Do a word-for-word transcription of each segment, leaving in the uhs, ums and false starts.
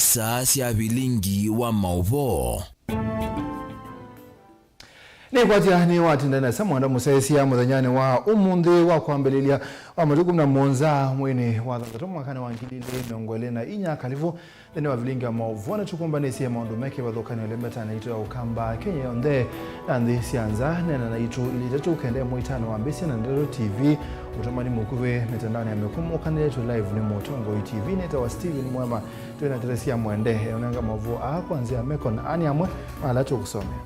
Saa sya vilingi wa maũvoo. Nĩkwatya nĩwatinda nesa mwenda mũsyaĩĩsya mũthenyanĩ wa ũmũnthĩ wa kwambĩlĩlya wa matukũ na mũonza mweinĩ wa thanthatũ mwakanĩ wa ngili ilĩ mĩongo ĩlĩ na inya. Kalivu nthĩnĩ wa vilingi wa maũvoo, na tũkũmbanĩsye maũndũ me kĩvathũkany'o ĩlembetanĩ yitũ ya Ũkamba, Kenya yonthe, na nthĩ sya nza. Neena naitũ ilĩ itatũ kenda ĩmwe itano wambĩsye na Ndeto T V. Ũtũmani mũkuvĩ mĩtandaonĩ ya mĩkũmũkanĩle twĩ live nĩ Mũtongoi T V. Nĩtawa Steven Mwema. Twĩ na ndeto sya mwende, eũnenga maũvoo aa kwa nzĩa ya meko na ani amwe ma ala tũkũsomea.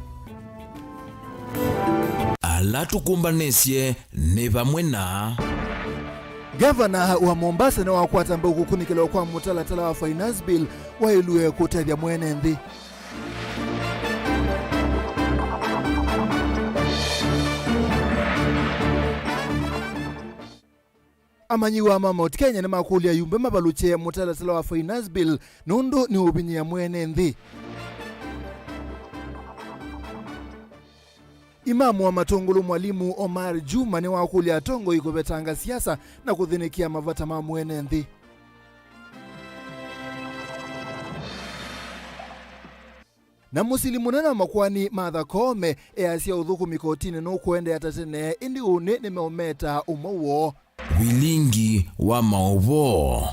Ala tũkũmbanĩsye nĩ vamwe na. Ngavana wa Mombasa nĩwakwata mbau kũkunĩkĩlwa kwa mũtalatala wa Finance Bill waĩlwe kũtethya mwene nthĩ. Amanyĩw'a ma Mount Kenya nĩmakũlya ayumbe mavalũkye mũtalatala wa Finance Bill nũndũ nĩũvinyĩĩa mwene nthĩ. Imamu wa Matũngũlũ Mwalimu Omar Juma nĩwakũlya atongoi kũvetanga siasa na kũthĩnĩkĩa mavata ma mwene nthĩ. Na mũsili mũnene wa makoani Martha Koome easya ũthũkũmi kotinĩ nũkũendeea ta tene, ĩndĩ ũnĩ nĩmeũmeta ũmwe woo. Vilingi wa maũvoo.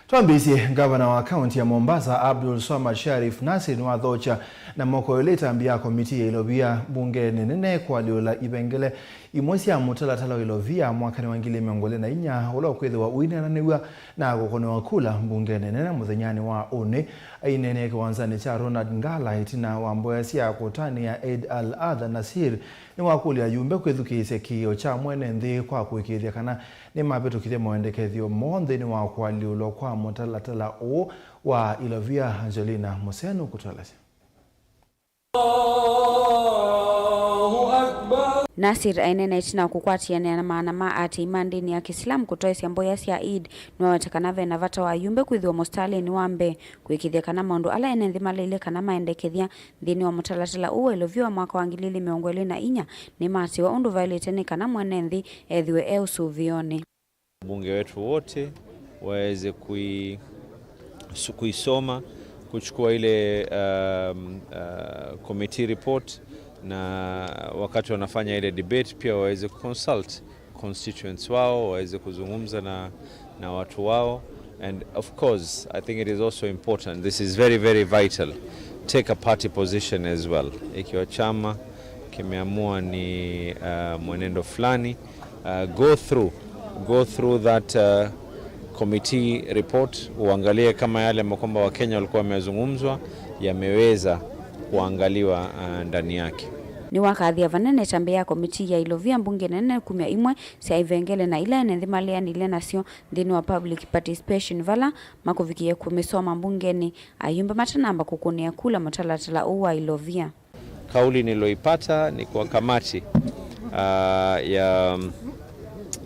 Twambĩĩsye, ngavana wa kaunti ya Mombasa, Abdul Swamad Sharif Nasir, nĩwathokya na moko elĩ ĩtambya ya komitii ya ilovia mbungenĩ nene kũalyũla ivengele imwe sya mũtalatala wa ilovia mwakanĩ wa ngili mĩongo ĩlĩ na inya, ũla ũkwĩthĩwa ũineenanĩw'a na kũkũnĩwa kula mbungenĩ nene mũthenyanĩ wa ũnĩ. Aineenea kĩwanzanĩ kya Ronald Ngala ĩtina wa mboya sya kũtanĩa Eid al-Adha, Nasir nĩwakũlya ayumbe kwĩthukĩĩsya kĩĩo kya mwene nthĩ kwa kũĩkĩĩthya kana nĩmavĩtũkĩthya mawendekethyo moo nthĩnĩ wa kũalyũlwa kwa mũtalatala ũũ wa ilovia. Angelina Musenu kũtũelesya. Nasir aineena ĩtina wa kũkwatĩanĩa na maana ma aatĩĩi ma ndĩni ya Kĩsilamu kũtwaĩsya mboya sya Eid. Nĩwaweta kana ve na vata wa ayumbe kwĩthĩwa mũsitalĩnĩ wa mbee kũĩkĩĩthya kana maũndũ ala ene nthĩ maleile kana maendekethya nthĩnĩ wa mũtalatala ũũ wa ilovia wa mwaka wa ngili ilĩ mĩongo ĩlĩ na inya nĩmaatĩĩwa ũndũ vaĩlĩte, nĩ kana mwene nthĩ ethĩwe e ũsũvĩonĩ. Wabunge wetu wote waweze kui-, su-, kuisoma, kuchukua ile, um, uh, committee report, na wakati wanafanya ile debate pia waweze kuconsult constituents wao, waweze kuzungumza na, na watu wao. And of course, I think it is also important, this is very, very vital, take a party position as well. Ikiwa chama kimeamua ni, uh, mwenendo fulani, uh, go through, go through that, uh, committee report, uangalie kama yale ambayo kwamba Wakenya walikuwa wamezungumzwa yameweza kuangaliwa, uh, ndani yake. Nĩwakathĩa vanene ĩtambya ya komitii ya ilovia mbunge nene kumya imwe sya ivengele na ila ene nthĩ maleanile nasyo nthĩnĩ wa public participation, vala makũvikĩie kũmĩsoma mbungenĩ ayumbe matanamba kũkũnĩa kula mũtalatala ũũ wa ilovia. Kauli niloipata ni kwa kamati, ah, ya,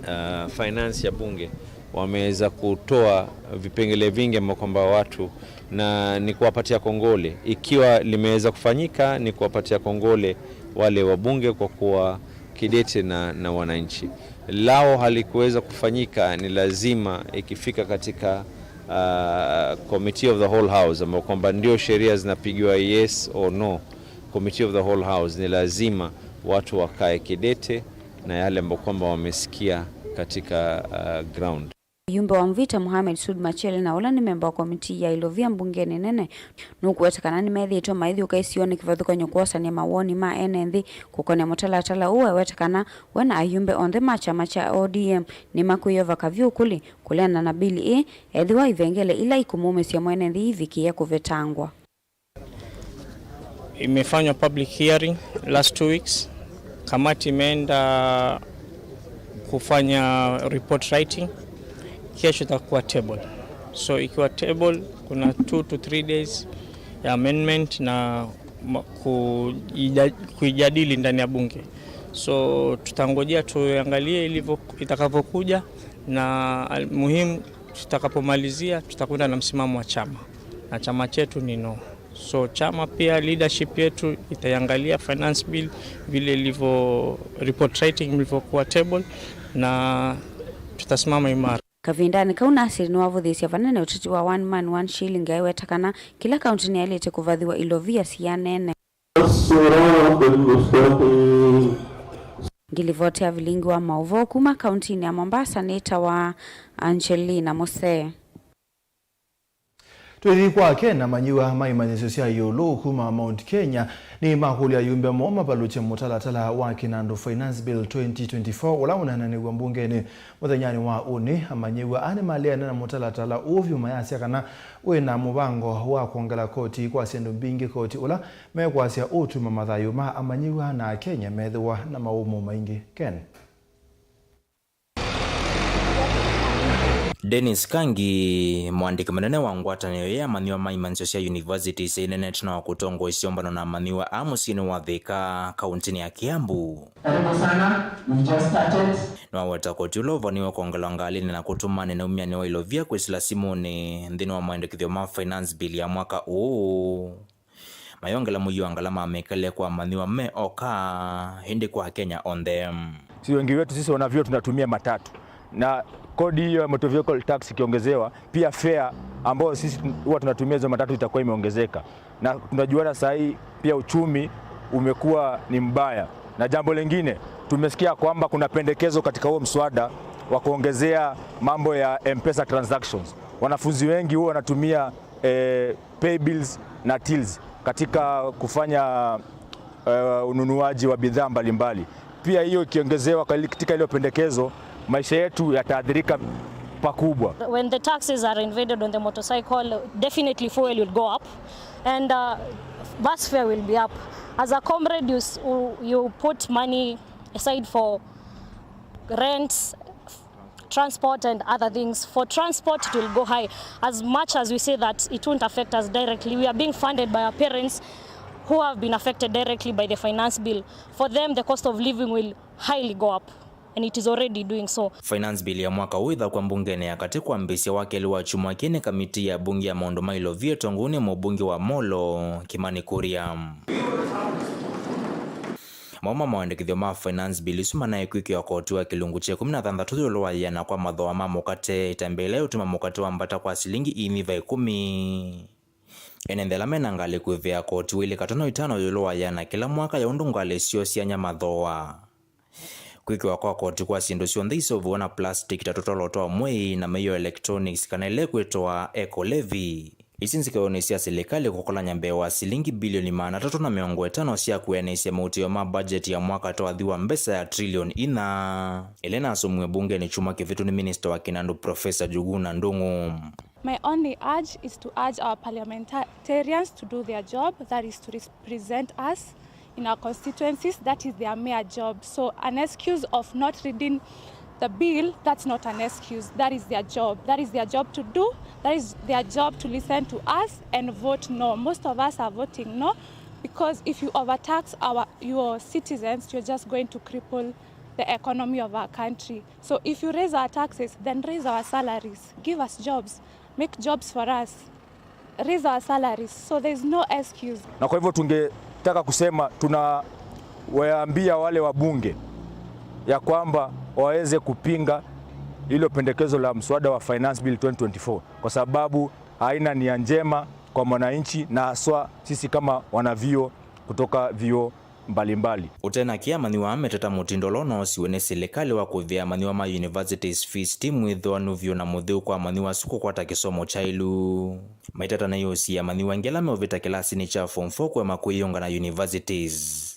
ah, finance ya bunge wameweza kutoa vipengele vingi ambao kwamba watu, na ni kuwapatia kongole. Ikiwa limeweza kufanyika, ni kuwapatia kongole wale wabunge kwa kuwa kidete na, na wananchi. Lao halikuweza kufanyika, ni lazima ikifika katika, ah, committee of the whole house, ambao kwamba ndio sheria zinapigiwa yes or no, committee of the whole house, ni lazima watu wakae kidete na yale ambayo kwamba wamesikia katika, uh, ground. Mjumbe wa Mvita Mohamed Sud Machele, na ũla nĩ memba wa komitii ya ilovia mbungenĩ nene, nũkũweta kana nĩmethĩĩtwe maithyũka isionĩ kĩvathũkany'o kwosany'a mawoni ma ene nthĩ kũkonĩa mũtalatala ũũ. Eweta kana we na ayumbe onthe ma kyama kya O D M nĩmakwĩyova kavyũ kũlĩ kũleana na bili ĩĩ, ethĩwa ivengele ila ikũmũmĩsya mwene nthĩ ivikĩe kũvetangwa. Imefanywa public hearing last two weeks. Kamati imeenda kufanya report writing. Kesho itakuwa table. So ikiwa table, kuna two to three days ya amendment na ma-, kuija-, kuijadili ndani ya bunge. So tutangojea tuangalie ilivyo, itakavyokuja, na al-, muhimu tutakapomalizia tutakwenda na msimamo wa chama. Na chama chetu ni no. So chama pia, leadership yetu itaiangalia finance bill vile ilivyo, report writing ilivyokuwa table, na tutasimama imara. Kavindanĩ kau, Nasir nĩwavũthĩĩsye vanene ũteti wa one man, one shilling, aiweta kana kĩla kaunti nĩyaĩlĩte kũvathĩwa ilovia sianene. Ngilivoti ya vilingi wa maũvoo kuma kauntinĩ ya Mombasa nĩtawa Angelina Musee. Twĩthi kwake, na amanyĩw'a ma imanyĩsyo sya ĩũlũ kuma Mount Kenya nĩmakũlya ayumbe moo mavalũkye mũtalatala wa Kinandu Finance Bill twenty twenty-four ũla ũneenanĩw'a mbungenĩ mũthenyanĩ wa ũnĩ. Amanyĩw'a aa nĩmaleana na mũtalatala ũũ vyũ, mayasya kana wĩ na mũvango wa kwongela koti kwa syĩndũ mbingĩ, koti ũla mekwasya ũũtuma mathayũ ma amanyĩw'a na Akenya methĩwa na maũmũ maingĩ. Ken. Dennis Kangi, mũandĩki mũnene wa ngwatanĩo ya amanyĩw'a ma imanyĩsyo sya universities sya ineneti na wa kũtongoesya ũmbano na amanyĩw'a aa mũsyĩnĩ wa Thika, kauntinĩ ya Kiambu. Karibu sana. We've just started. Nĩwaweta koti ũla ũvaniwe kwongelwa ngalĩnĩ na kũtũmanĩ na umyanĩ wa ilovia kwĩsĩla simũnĩ nthĩnĩ wa maendekethyo ma finance bill ya mwaka ũũ. Mayongela mũio wa ngalama mĩkalĩle kwa amanyĩw'a me oka, ĩndĩ kwa Akenya onthe. Si wengi wetu sisi wanavyuo tunatumia matatu, na kodi hiyo ya motor vehicle tax ikiongezewa, pia fare ambayo sisi huwa tunatumia hizo matatu itakuwa imeongezeka, na tunajuana saa hii pia uchumi umekuwa ni mbaya. Na jambo lingine, tumesikia kwamba kuna pendekezo katika huo mswada wa kuongezea mambo ya M-Pesa transactions. Wanafunzi wengi huwa wanatumia eh, pay bills na tills katika kufanya eh, ununuaji wa bidhaa mbalimbali. Pia hiyo ikiongezewa kali-, katika ile pendekezo, maisha yetu yataathirika pakubwa. When the taxes are invaded on the motorcycle, definitely fuel will go up and uh, bus fare will be up. As a comrade, you, s- you put money aside for rents, transport and other things. For transport, it will go high. As much as we say that it won't affect us directly, we are being funded by our parents who have been affected directly by the finance bill. For them, the cost of living will highly go up, and it is already doing so. Finance bill ya mwaka ũũ ĩthakwa mbungenĩ ya katĩ kwambĩĩsya wakelĩ wa kyumwa kĩĩ nĩ kamiti ya bunge ya maũndũ ma ilovia ĩtongoew'e nĩ mũbunge wa Molo, Kimani Kuria. Mau ma maandĩkĩthyo ma finance bill ĩsu manaĩkwĩkĩwa koti wa kĩlungu kya ĩkũmi na thanthatũ ĩũlũ wa yĩana kwa mathooa ma mũkate, ĩtambya yĩla yĩũtuma mũkate wambata kwa silingi inyiva ĩkũmi. Ene nthĩ ala mena ngalĩ kũĩvĩa koti wa ilĩ katono itano ĩũlũ wa yĩana kĩla mwaka ya ũndũ ngalĩ syoo syany'a mathooa. Kwĩkĩwa kwa koti kwa syĩndũ syonthe iseũvĩwa na plastic ta tũtolo twa mwei na mĩio electronics, kana ĩla ĩkwĩtwa eco levy. Isu nzikĩonĩ sya silikalĩ kũkolany'a mbee wa silingi bilioni maana atatũ na mĩongo ĩtano sya kwĩanĩsya mautĩo ma budget ya mwaka twathi wa mbesa ya trilioni inya, ĩla ĩnasũmĩwe mbungenĩ kyumwa kĩvĩtu nĩ minista wa kĩnandũ, Professor Njuguna Ndung'u. My only urge is to urge our parliamentarians to do their job, that is to represent us in our constituencies. That is their mere job. So an excuse of not reading the bill, that's not an excuse. That is their job. That is their job to do. That is their job to listen to us and vote no. Most of us are voting no, because if you overtax our, your citizens, you're just going to cripple the economy of our country. So if you raise our taxes, then raise our salaries. Give us jobs. Make jobs for us. Raise our salaries. So there's no excuse. Na kwa hivyo tungetaka kusema, tunawaambia wale wabunge ya kwamba waweze kupinga hilo pendekezo la mswada wa Finance Bill twenty twenty-four, kwa sababu haina nia njema kwa mwananchi na haswa sisi kama wanavyuo kutoka vyuo mbalimbali. Ũte na kĩĩ, amanyĩw'a aa meteta mũtindo ũla ũnoosiwe nĩ silikalĩ wa kũĩvĩa amanyĩw'a ma universities fees ti mwĩthĩwanu vyũ na mũtheu kwa amanyĩw'a asu kũkwata kĩsomo kyaĩlu. Maiteta nĩ yũsi ya amanyĩw'a aingĩ ala meũvĩta kĩlasinĩ kya form four kũema kwĩyĩunga na universities.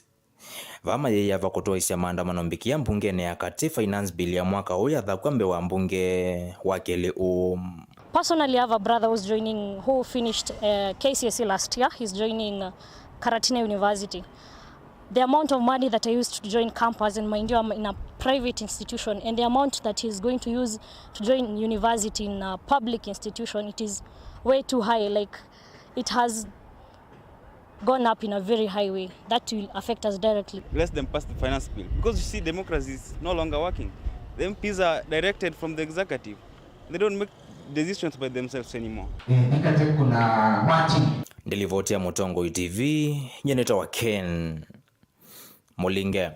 Vaa mayĩyava kũtwaĩsya maandamano mbikĩa mbungenĩ ya katĩ, finance bill ya mwaka ũũ yathakwa mbee wa mbunge wa kelĩ ũũ. Personally, I have a brother who's joining, who finished uh, K C S E last year. He's joining uh, Karatina University. The amount of money that I used to join campus, and mind you, I'm in a private institution, and the amount that he's going to use to join university in a public institution, it is way too high. Like, it has gone up in a very high way. That will affect us directly. Let them pass the finance bill, because you see, democracy is no longer working. The M Ps are directed from the executive. They don't make decisions by themselves anymore. Eh, ni kati kuna Martin. Ndilivoti ya Mũtongoi T V, nyie nĩtawa Ken Mũlinge.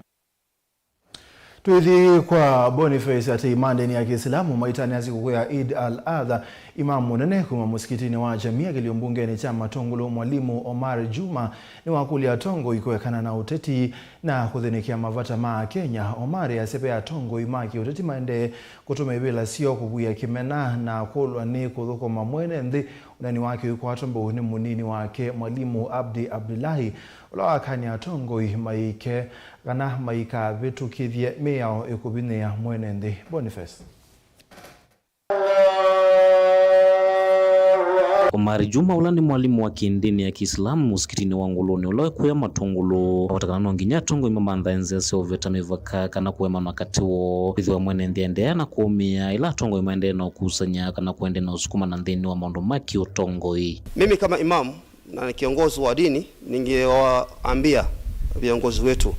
Twĩthi kwa Boniface. Atei ma ndĩni ya Kĩislamu maitanĩa sikũkũ ya Eid al-Adha, Imam mũnene kuma mũsikitinĩ wa Jamia kĩlio mbungenĩ kya Matũngũlũ, Mwalimu Omar Juma, nĩwakũlya atongoi kũekana na ũteti na kũthĩnĩkĩa mavata ma Akenya. Omar asya ve atongoi ma kĩũteti maendee kũtũmĩa ivĩla syoo kũvuĩa kĩmena na kũlwa nĩ kũthũkũma mwene nthĩ. Ũneeni wake ũikwatwa mbau nĩ mũnini wake, Mwalimu Abdi Abdullahi, ũla wakany'a atongoi maike kana maikavĩtũkĩthye mĩao ĩkũvinyĩĩa mwene nthĩ. Boniface. Omar Juma, ũla nĩ mwalimu wa kĩndĩni ya Kĩislamu mũsikitinĩ wa Ngũlũnĩ ũla wĩ kũya Matũngũlũ, awetekana no nginya atongoi mamanthae nzĩa sya ũvĩta mĩvaka kana kũemanwa katĩ woo, kwĩthĩwa mwene nthĩ aendeea na kũũmĩa ĩla atongoi maendee na ũkusany'a kana kũendeea na ũsukuma na nthĩnĩ wa maũndũ ma kĩũtongoi. Mimi kama imam na kiongozi wa dini, ningewaambia viongozi wetu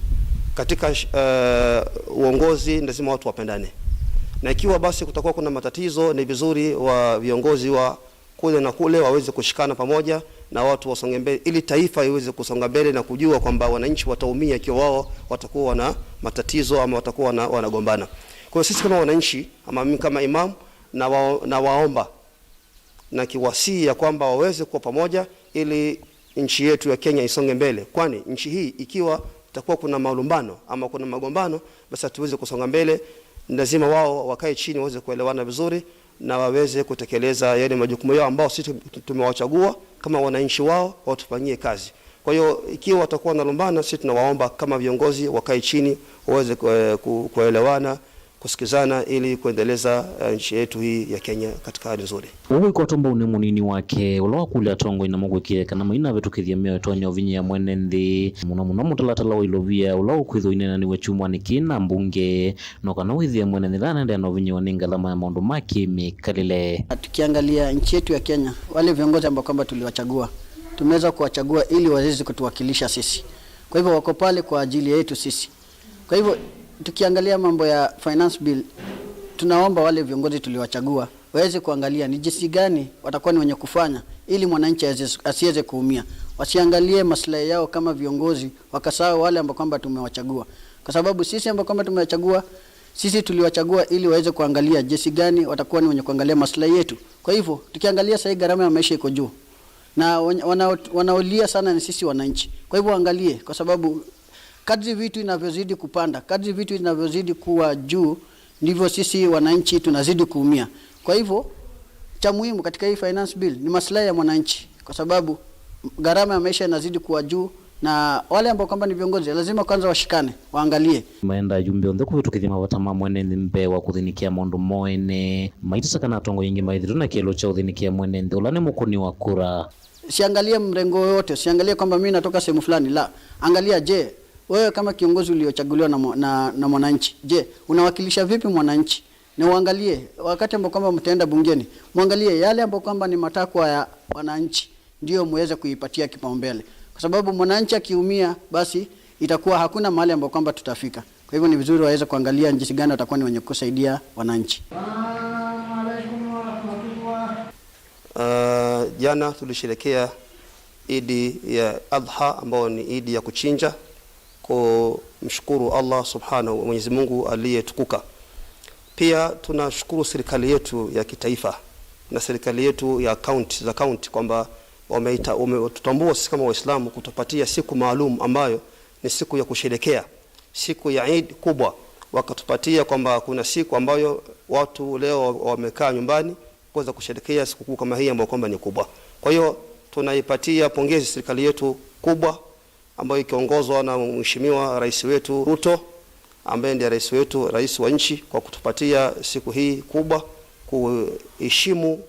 katika, eh, uongozi lazima watu wapendane, na ikiwa basi kutakuwa kuna matatizo, ni vizuri wa viongozi wa kule na kule waweze kushikana pamoja na watu wasonge mbele, ili taifa iweze kusonga mbele na kujua kwamba wananchi wataumia ikiwa wao watakuwa wana matatizo ama watakuwa wana-, wanagombana. Kwa hiyo sisi kama wananchi, ama mimi kama imam, na wa-, na waomba na kiwasihi ya kwamba waweze kuwa pamoja ili nchi yetu ya Kenya isonge mbele, kwani nchi hii ikiwa itakuwa kuna malumbano ama kuna magombano, basi hatuwezi kusonga mbele. Ni lazima wao wakae chini waweze kuelewana vizuri na waweze kutekeleza yale majukumu yao ambao sisi tumewachagua kama wananchi wao watufanyie kazi. Kwa hiyo ikiwa watakuwa wanalumbana, sisi tunawaomba kama viongozi wakae chini waweze, eh, ku-, kuelewana, kusikizana ili kuendeleza, eh, nchi yetu hii ya Kenya katika hali nzuri. Ũu ũikwatwa mbau nĩ mũnini wake, ũla wakũlya atongoi namo kwĩkĩe kana mainavĩtũkĩthye mĩao ĩtonya ũvinyĩĩa mwene nthĩ, mũno mũno mũtalatala wa ilovia ũla ũkwĩthwa ũineenaniw'e kyumwanĩ kĩĩ na mbunge, no kana wĩthĩe mwene nthĩ ndanaendeea na ũvinyĩĩwa nĩ ngalama ya maũndũ ma kĩmĩkalĩle. Tukiangalia nchi yetu ya Kenya, wale viongozi ambao kwamba tuliwachagua, tumeweza kuwachagua ili waweze kutuwakilisha sisi. Kwa hivyo wako pale kwa ajili yetu sisi. Kwa hivyo, tukiangalia mambo ya finance bill, tunaomba wale viongozi tuliwachagua waweze kuangalia ni jinsi gani watakuwa ni wenye kufanya ili mwananchi asiweze, asiweze kuumia. Wasiangalie maslahi yao kama viongozi, wakasahau wale ambao kwamba tumewachagua. Kwa sababu sisi ambao kwamba tumewachagua, sisi tuliwachagua ili waweze kuangalia jinsi gani watakuwa ni wenye kuangalia maslahi yetu. Kwa hivyo, tukiangalia sahii gharama ya maisha iko juu. Na wan-, wanao-, wanaolia sana ni sisi wananchi. Kwa hivyo, waangalie, kwa sababu kadri vitu inavyozidi kupanda, kadri vitu inavyozidi kuwa juu, ndivyo sisi wananchi tunazidi kuumia. Kwa hivyo, cha muhimu katika hii finance bill ni maslahi ya mwananchi, kwa sababu gharama ya maisha inazidi kuwa juu, na wale ambao kwamba ni viongozi, lazima kwanza washikane, waangalie. Maenda ajumbe onthe kũvĩtũkĩthya mavata ma mwene nthĩ mbee wa kũthĩnĩkĩa maũndũ moo ene, maitĩsa kana atongoi aingĩ maĩthĩtwe na kĩeleelo kya ũthĩnĩkĩa mwene nthĩ, ũla nĩ mũkũni wa kura. Siangalie mrengo wowote, siangalie kwamba mimi natoka sehemu fulani, la. Angalia, je, wewe kama kiongozi uliochaguliwa na mwa-, na, na mwananchi, je, unawakilisha vipi mwananchi? Na uangalie, wakati ambao kwamba mtaenda bungeni, muangalie yale ambao kwamba ni matakwa ya wananchi, ndio muweze kuipatia kipaumbele. Kwa sababu mwananchi akiumia, basi itakuwa hakuna mahali ambao kwamba tutafika. Kwa hivyo ni vizuri waweze kuangalia jinsi gani watakuwa ni wenye kusaidia wananchi. Uh, jana tulisherekea Idi ya Adha, ambayo ni Idi ya kuchinja, kumshukuru Allah Subhanahu, Mwenyezi Mungu aliyetukuka. Pia tunashukuru serikali yetu ya kitaifa na serikali yetu ya county, za county, kwamba wameita-, wametutambua sisi kama Waislamu kutupatia siku maalum ambayo ni siku ya kusherekea, siku ya Eid kubwa. Wakatupatia kwamba kuna siku ambayo watu leo wamekaa nyumbani kuweza kusherekea sikukuu kama hii ambayo kwamba ni kubwa. Kwa hiyo tunaipatia pongezi serikali yetu kubwa ambayo ikiongozwa na Mheshimiwa Rais wetu Ruto, ambaye ndiye rais wetu, rais wa nchi, kwa kutupatia siku hii kubwa, kuheshimu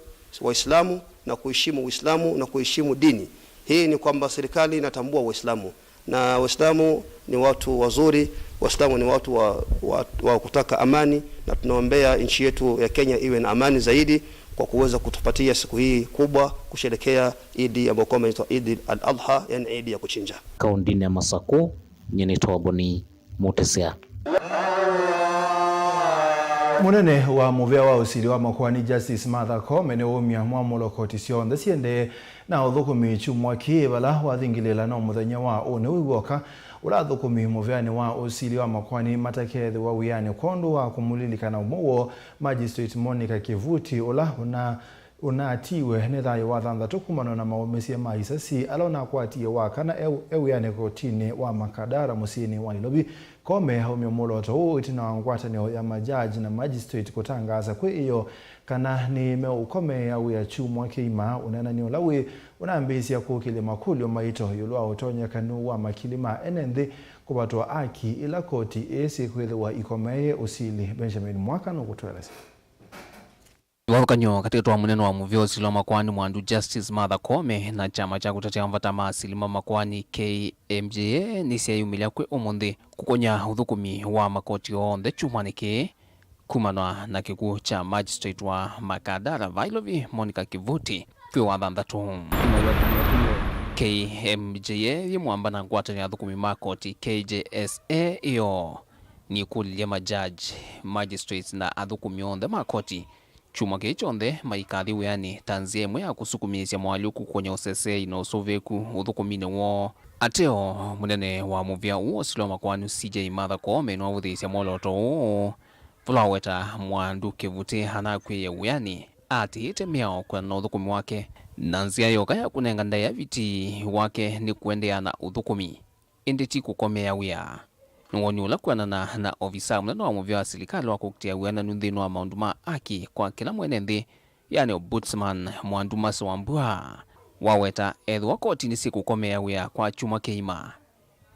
Waislamu na kuheshimu Uislamu na kuheshimu dini. Hii ni kwamba serikali inatambua Waislamu. Na Waislamu ni watu wazuri, Waislamu ni watu wa, wa, wa kutaka amani, na tunaombea nchi yetu ya Kenya iwe na amani zaidi kwa kuweza kutupatia siku hii kubwa kusherekea Idi ambayo kwamba inaitwa Idi al-Adha, yani Idi ya kuchinja. Kaũntĩnĩ ya Masakũ, nyie nĩtawa Boni Mũtĩsya. Mũnene wa mũvĩa wa ũsili wa makoani Justice Martha Koome nĩwaumya mwamũlo koti syonthe siendee na ũthũkũmi kyumwa kĩĩ, vala wathingĩlĩĩla no mũthenya wa ũnĩ ũũ w'oka Ũla athũkũmi mũvĩanĩ wa ũsili wa makoani matakethĩwa wĩanĩ kwondũ wa kũmũlilikana ũmwe woo, Magistrate Monica Kivuti, ũla ũna ũnatiwe nĩ thayũ wa thanthatũ kumana na maũmĩsye ma isasi ala ũnakwatie wa kana e, e wĩanĩ kotinĩ wa Makadara mũsyĩnĩ wa Nairobi. Koome aumya mwolooto ũũ ĩtina wa ngwatanĩo ya majaji na magistrate kũtangaasa kwĩ ĩyoo kana nĩmeũkomeea wĩa kyumwa kĩima. Ũneenani ũla wĩ ũnambĩĩsya kũkĩlya makũlyo maito ĩũlũ wa ũtonyekanu wa makili ma ene nthĩ kũvatwa aki ĩla koti ĩĩ syĩkwĩthĩwa ikomeeye ũsili. Benjamin Mwaka nũkũtũelesya. Kĩvathũkany'o katĩkatĩ wa mũnene wa mũvĩa ũsili wa makoani mwandu Justice Martha Koome na kyama kya kũtetea mavata ma asili ma makoani K M J A nĩsyaĩumĩlya kwĩ ũmũnthĩ kũkony'a ũthũkũmi wa makoti onthe kyumwanĩ kĩĩ kumana na kĩkw'ũ kya magistrate wa Makadara Nairobi Monica Kivuti kwĩ wa thanthatũ. K M J A yĩ mwamba na ngwatanĩo ya athũkũmi ma koti K J S A ĩyoo nĩkũlilye majaji, magistrates na athũkũmi onthe ma koti kyumwa kĩĩ kyonthe maikathi wĩanĩ ta nzĩa ĩmwe ya kũsukumĩĩsya moalyũku kũkony'a ũseseei na ũsũvĩĩku ũthũkũminĩ woo. Ateo, mũnene wa mũvĩa ũũ wa ũsili wa makoani C J Martha Koome nĩwavũthĩĩsye mwolooto ũũ vala waweta mwandu Kivuti anakw'ĩĩe wĩanĩ aatĩĩte mĩao kwĩanana na ũthũkũmi wake, na nzĩa yoka ya kũnenga ndaĩa Viti wake nĩ kũendeea na ũthũkũmi, ĩndĩ ti kũkomeea wĩa. Nĩ woni ũla kwĩanana na ovisaa mũnene wa mũvĩa wa silikalĩ wa kũkitĩa wĩananu nthĩnĩ wa maũndũ ma aki kwa kĩla mwene nthĩ, yani Ombudsman Mwandu Mercy Wambua, waweta ethĩwa koti nĩsyĩkũkomeea wĩa kwa kyumwa kĩima,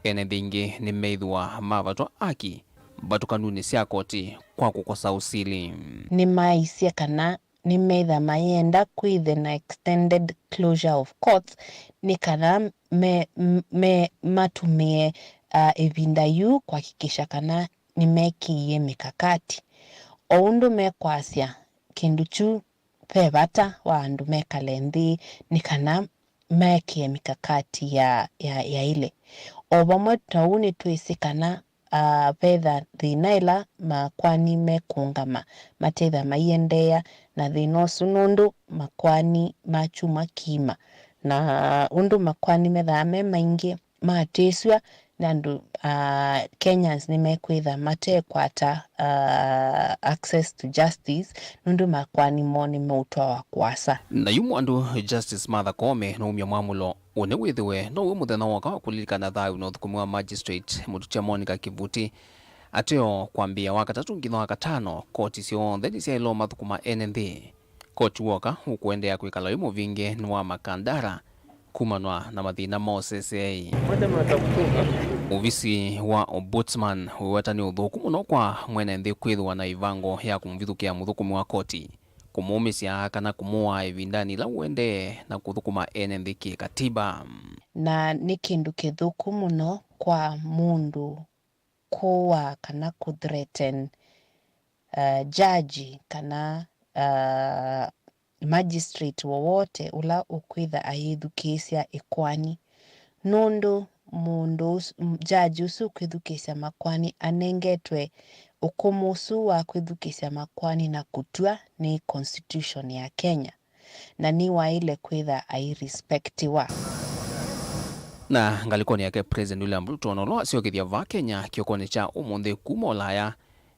ene nthĩ aingĩ nĩmeĩthĩwa mavatwa aki mbatũkanunĩ sya koti kwa kũkosa ũsili. Nĩmaisye kana nĩmetha mayenda kwĩthe na extended closure of courts nĩ kana me, me, matũmĩe, uh, ĩvinda yu kũhakikisha kana nĩmekĩie mĩkakati. O ũndũ mekwasya kĩndũ kyu ve vata wa andũ mekale nthĩ nĩ kana mekĩe mĩkakati ya, ya, yaĩle. O vamwe na ũu nĩtwĩsĩ kana, ah, vetha thĩna ĩla makoani mekũũngama matetha maiendeea na thĩna ũsu nũndũ makoani ma kyumwa kĩima na ũndũ makoani methaa me maingĩ maatĩsw'a nĩ andũ, ah, Kenyans nĩmekwĩtha matekwata, ah, access to justice nũndũ makoani moo nĩmeũtwawa kũasa. Na yu mwandu Justice Martha Koome nũumya mwamũlo ũnĩ wĩthĩwe now'o mũthenya woka wa kũlilikana thayũ na ũthũkũmi wa Magistrate Mũtũkya Monica Kivuti. Ateo kwambĩĩa Wakatatũ nginya Wakatano, koti syonthe nĩsyaĩlwe mathũkũma ene nthĩ. Koti woka ũkũendeea kwĩkala wĩ mũvingĩnĩ wa Makandara kumana na mathĩna ma ũseseei. Ovisi wa Ombudsman wĩweta nĩ ũthũku mũno kwa mwene nthĩ kwĩthĩwa na ĩvango ya kũmũvithũkĩa mũthũkũmi wa koti, kũmũũmĩsya kana kũmũaa ĩvindanĩ yĩla ũendee na kũthũkũma ene nthĩ kĩ-katiba. Na nĩ kĩndũ kĩthũku mũno kwa mũndũ kũaa kana kũ threaten, uh, jaji kana, uh, magistrate wowote ũla ũkwĩtha ayĩthukĩĩsya ĩkoani, nũndũ mũndũ ũsu, m-, jaji ũsu ũkwĩthukĩĩsya makoani anengetwe ũkũmũ ũsu wa kwĩthukĩĩsya makoani na kũtw'a nĩ constitution ya Kenya, na nĩwaĩle kwĩtha airespectiwa. Na ngalĩkonĩ yake, President William Ruto, na ũla wasyokethya vaa Kenya kĩokonĩ kya ũmũnthĩ kuma Ũlaya,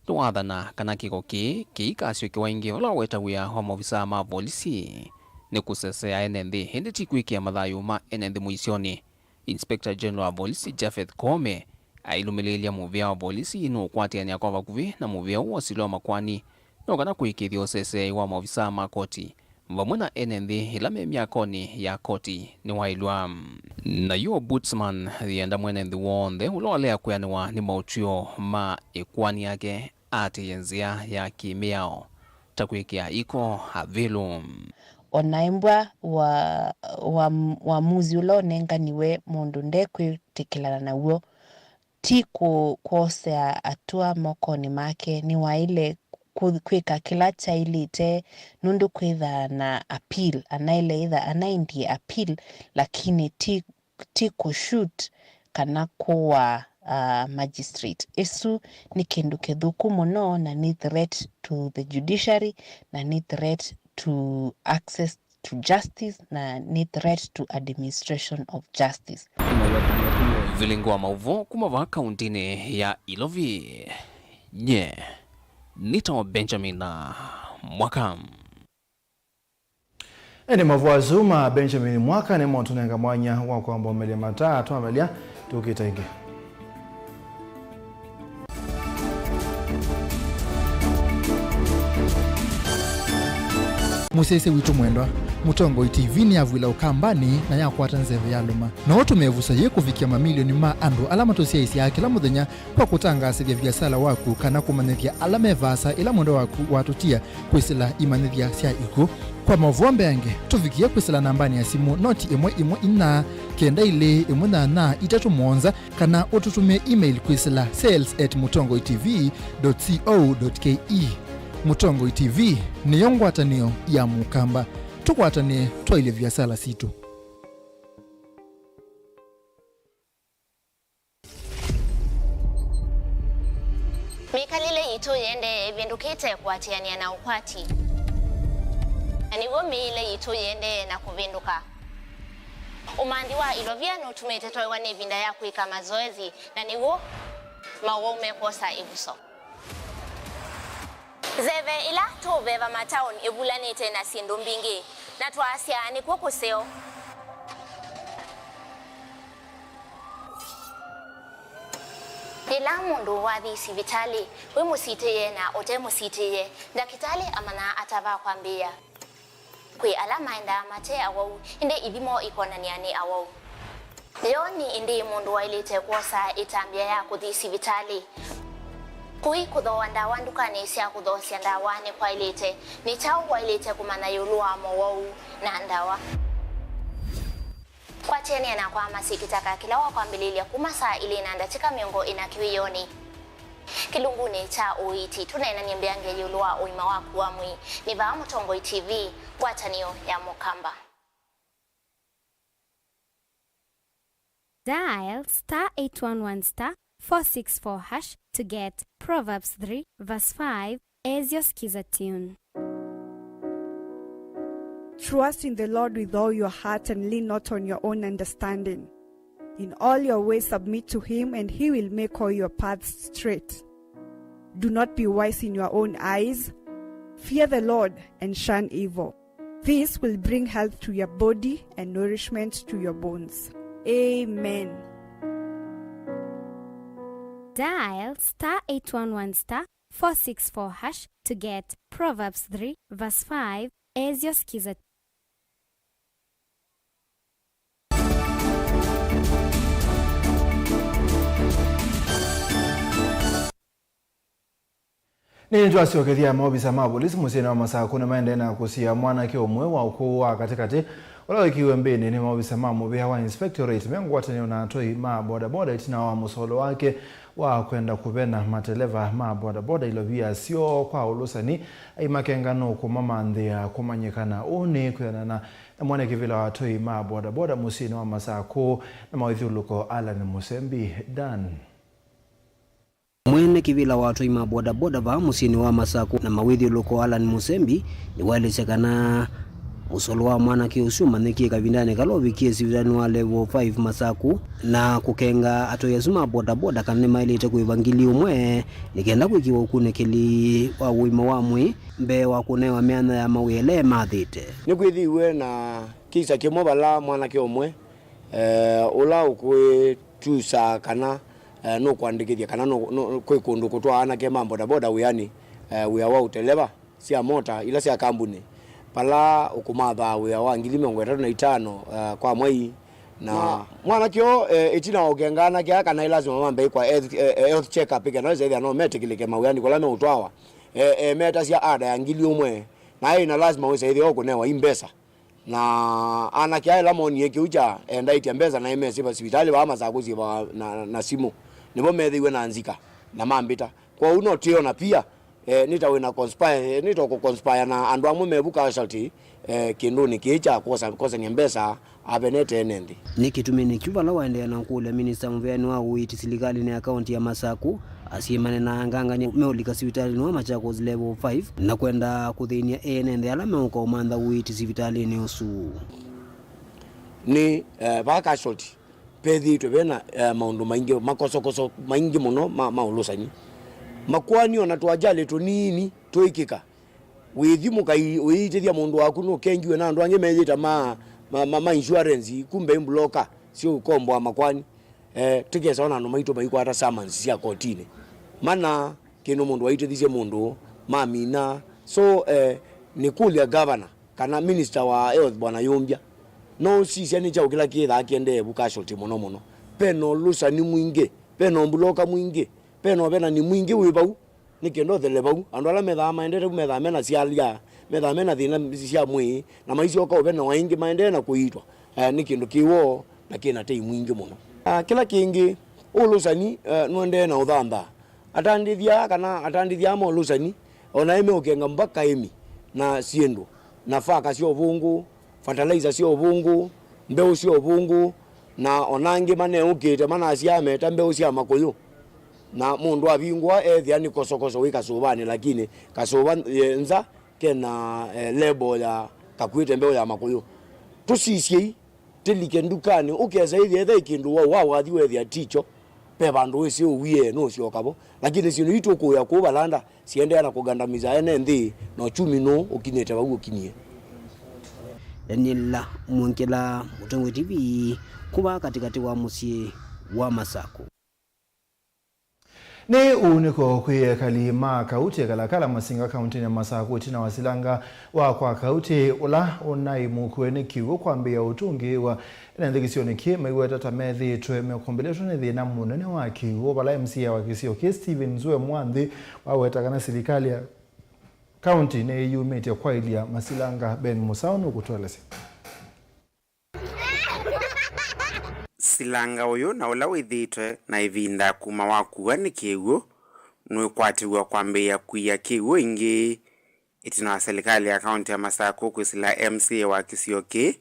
nĩwathana kana kĩko kĩĩ kĩikasyokewa ĩngĩ, vala waweta wĩa wa maovisaa ma volisi nĩ kũsesea ene nthĩ, ĩndĩ ti kwĩkĩa mathayũ ma ene nthĩ mũisyonĩ. Inspector General wa volisi Japheth Koome ailũmĩlĩĩlya mũvĩa wa volisi nũũkwatĩanĩa kwa vakuvĩ na mũvĩa ũũ wa ũsili wa makoani nĩ kana kũĩkĩĩthya ũseseei wa maovisaa ma koti vamwe na ene nthĩ ĩla me myakonĩ ya koti nĩwaĩlw'a. Na yu Ombudsman yĩenda mwene nthĩ w'onthe ũla walea kwĩanĩwa nĩ maũtw'ĩo ma ĩkoani yake atĩĩe nzĩa ya kĩ-mĩao ta kwĩkĩa iko avilũ. O na embwa wa, wa, wamuzi ũla ũnenganiwe mũndũ ndekwĩtĩkĩlana naw'o, ti kũ-, kwosea atũa mokonĩ make, nĩwaĩle kũ-, kwĩka kĩla kyaĩlĩte nũndũ kwĩthaa na appeal, anaĩle ĩtha anaendie appeal, lakini ti, ti kũ shoot kana kũaa, uh, magistrate. Ĩsu nĩ kĩndũ kĩthũku mũno na nĩ threat to the judiciary na nĩ threat to access to justice na nĩ threat to administration of justice. Vilingi wa maũvoo kuma vaa kauntinĩ ya Ilovi. Nye nĩtawa Benjamin Mwaka. Ĩndĩ maũvoo asu ma Benjamin Mwaka nĩmo ũtũnenga mwanya wa kwamba ũmelya mataa twamelya tũkĩte ĩngĩ. Mũsyaĩĩsya witũ mwendwa, Mũtongoi T V nĩyavw'ĩla Ũkambanĩ na yakwata nzeve ya lũma. No ũtũme ĩvuso yĩĩ kũvikĩa mamilioni ma andũ ala matũsyaĩĩsyaa kĩla mũthenya kwa kũtangaasĩthya viasala waku kana kũmanyĩthya ala me vaasa ĩla mwendwa waku watũtia kwĩsĩla imanyĩthya sya ikw'ũ. Kwa maũvoo mbeange, tũvikĩe kwĩsĩla nambanĩ ya simũ noti ĩmwe ĩmwe inya kenda ilĩ ĩmwe nyanya itatũ mũonza, kana ũtũtũmĩe email kwĩsĩla sales at mũtongoi T V dot co dot K E. Mũtongoi T V nĩyo ngwatanĩo ya Mũkamba. Tũkwatanĩe twaĩlye viasala sitũ. Mĩkalĩle yitũ yĩendee ĩvĩndũkĩte kũatĩanĩa na ũkwati, na nĩw'o mĩĩle yitũ yĩendee na kũvĩndũka. Ũmanthi wa ilovia nũtumĩte twaĩwa nĩ ĩvinda ya kwĩka mazoezi, na nĩw'o mawau mekwosa ĩvuso. Nzeve ĩla tũũveva mataoni ĩvulanĩte na syĩndũ mbingĩ, na twaasya nĩkw'o kũseo. Yĩla mũndũ wathi sivitalĩ, wĩ mũsitĩĩe na ũte mũsitĩĩe, ndakĩtalĩ amanyaa ata va kwambĩĩa. Kwĩ ala maendaa mate awau, ĩndĩ ithimo ikonany'a nĩ awau. Yo nĩ ĩndĩĩ mũndũ waĩlĩte kwosa ĩtambya ya kũthi sivitalĩ? Kũi kũthooa ndawa ndukanĩ sya kũthoosya ndawa nĩkwaĩlĩte? Nĩ kyaũ waĩlĩte kũmanya ĩũlũ wa mowau na ndawa? Kwatĩanĩa nakwa Masĩ Kĩtaka kĩla wa kwambĩlĩlya kuma saa ilĩ na ndatĩka mĩongo ĩna kĩwĩonĩ. Kĩlungunĩ kya ũiiti, tũneenany'e mbeange ĩũlũ wa ũima waku wa mwĩĩ. Nĩ vaa Mũtongoi T V, ngwatanĩo ya Mũkamba. Dial star eight one one star four six four hash to get Proverbs three verse five as your Skiza tune. Trust in the Lord with all your heart and lean not on your own understanding. In all your ways submit to him, and he will make all your paths straight. Do not be wise in your own eyes. Fear the Lord and shun evil. This will bring health to your body and nourishment to your bones. Amen. Dial star eight one one star four six four hash to get Proverbs three verse five as your Skiza. Nĩtwasyokethya. Maovisa ma volisi mũsyĩnĩ wa Masakũ nĩmaendee na kũsiĩĩa mwanake ũmwe wa ũkũũ wa katĩkatĩ ũla wĩkiwe mbĩnĩ nĩ maovisa ma mũvĩa wa inspectorate me ngwatanĩo na atwai ma bodaboda ĩtina wa mũsolo wake wa kwenda kũvena mateleva ma bodaboda ilovia syoo kwa ũlũsani, aimakenga no kũmamanthĩa kũmanyĩkana. Ũũ nĩ kwĩanana na mwene kĩvĩla wa atwai ma bodaboda mũsyĩnĩ wa Masakũ na mawĩthyũlũko Allan Mũsembi. Dan. Mwene kĩvĩla wa atwai ma bodaboda vaa mũsyĩnĩ wa Masakũ na mawĩthyũlũko Allan Mũsembi nĩwaelesya kana mũsolo wa mwanake ũsu ũmanyĩkie kavindanĩ kala ũvikie sivitalĩnĩ wa Level five Masakũ na kũkenga atwai asu ma bodaboda kana nĩmaĩlĩte kũĩva ngili ũmwe nĩ kenda kwĩkĩwa ũkunĩkĩli wa ũima wa mwĩĩ mbee wa kũnewa myanya ya mawĩa ĩla ĩmathĩte. Nĩkwĩthĩiwe na kisa kĩmwe vala mwanake ũmwe, eh, ũla ũkwĩtusaa kana eh, nũkwandĩkĩthya kana nũ-, nũ-, kwĩ kũndũ kũtwaa anake ma bodaboda wĩanĩ, eh, wĩa wa ũteleva sya mota ila sya kambunĩ, vala ũkũmathaa wĩa wa ngili mĩongo ĩtatũ na itano, eh, kwa mwei. Na, na mwanake ũũ, eh, ĩtina wa ũkenga anake aa kana ĩ lasima mambe kwa health, eh, eh, health check up, ĩkenda wĩsa ĩthĩa no metĩkĩlĩke mawĩanĩ kũla meũtwawa, eh, eh, metasya ada ya ngili ũmwe, na ĩ na lasima wĩsa ĩthĩa ũkũnewa i mbesa. Na anake aa ĩla moonie kĩu kya endaĩtya mbesa na ĩmesĩva sivitalĩ vaa Masakũ syĩvawa na, na simũ, nĩvo methĩiwe na nzika na mambĩta. Kwoou no twĩona pia, eh, nĩ ta wĩna conspire, eh, nĩ ta ũkũconspire na andũ amwe mevu casualty, eh, kĩndũnĩ kĩĩ kya kwosa-, kwosany'a mbesa avenete ene nthĩ. Nĩ kĩtumi nĩkyu vala waendeea na ũkũlya minista mũvĩanĩ wa ũiiti silikalĩnĩ ya kaunti ya Masakũ, Asyai manenaa ngangany'a meũlika sivitalĩnĩ wa Machakos Level five na kwenda kũthĩny'a ene nthĩ ala meũka ũmantha ũiiti sivitalĩnĩ ũsu. Nĩ, eh, vaa casualty vethĩĩtwe vena, eh, maũndũ maingĩ, makosokoso maingĩ mũno ma, ma ũlũsani. Makoani ona tũajali tũnini twĩkĩka, wĩthi mũkai ũiitĩthya mũndũ waku nũkengiwe na andũ angĩ meyĩta ma, ma, ma, ma insurance, kumbe i broker syũkomboa makoani. Eh, tũkesa ona andũ maitũ maikwata summons sya kotinĩ. Mana kĩndũ mũndũ waitĩthisye mũndũ mamina. So, eh, nĩkũlya governor kana minister wa health, Bwana Yumbya, no ũsisya nĩ kyaũ kĩla kĩthaa kĩendee vu casualty mũno mũno. Ve na ũlũsani mwingĩ, ve na ũmbuloka mwingĩ, ve na ũvenani mwingĩ wĩ vau, nĩ kenda ũthele vau. Andũ ala methaa maendete vu methaa mena syalya, methaa mena thĩna sya mwĩĩ, na maisyoka ũvene o ĩngĩ maendee na kũiitwa. Eh, nĩ kĩndũ kĩ woo na kĩ na tei mwingĩ mũno. Ah, kĩla kĩngĩ, ũlũsani, eh, nũendee na ũthanthaa. Atandĩthya aa kana atandĩthya aa ma ũlũsani, o na ĩ meũkenga mbaka ĩmi na syĩndũ, nafaka sya ũvũngũ, fertilizer sya ũvũngũ, mbeũ sya ũvũngũ, na o na angĩ maneũkĩte manasyaa meta mbeũ sya makũyũ. Na mũndũ avingũa ethĩa nĩ kosokoso wĩ kasũvanĩ, lakini kasũva, eh, nza kena, eh, lebo ya kakuĩte mbeũ ya makũyũ. Tũsisyei, tĩlike ndukanĩ, ũkesa ĩthĩa ethĩa ĩ kĩndũ wau, wa wathi wethĩa tikyo, ve vandũ wĩsĩ ũwie nũsyoka vo. Lakini syĩndũ ii tũkũĩa kũu valanda siendeea na kũgandamiza ene nthĩ, na uchumi nũũ ũkinyĩte vau ũkinyie. Daniela Mwongela, Mũtongoi T V, kuma katĩkatĩ wa mũsyĩ wa Masakũ. Nĩ ũunĩko kwĩ ekali ma kauti ya Kalakala Masinga kauntinĩ ya Masakũ ĩtina wa silanga wa kwa kauti ũla ũnaĩ mũkue nĩ kĩw'ũ kwambĩĩa ũtũngĩĩwa. Ene nthĩ kĩsionĩ kĩĩ maiweta ta methĩĩtwe mekombelĩtwe nĩ thĩna mũnene wa kĩw'ũ, vala M C A wa kĩsio kĩĩ Stephen Nzue Mwanthi waweta kana silikalĩ ya kaunti nĩyĩyumĩtye kwaĩlya masilanga. Ben Musau nũkũtũelesya. Silanga ũyũ na ũla wĩthĩĩtwe na ĩvinda kuma wakua nĩ kĩw'ũ nũĩkwatĩw'a kwambĩĩa kuia kĩw'ũ ĩngĩ, ĩtina wa silikalĩ ya kaunti ya Masakũ kwĩsĩla M C A wa kĩsio kĩĩ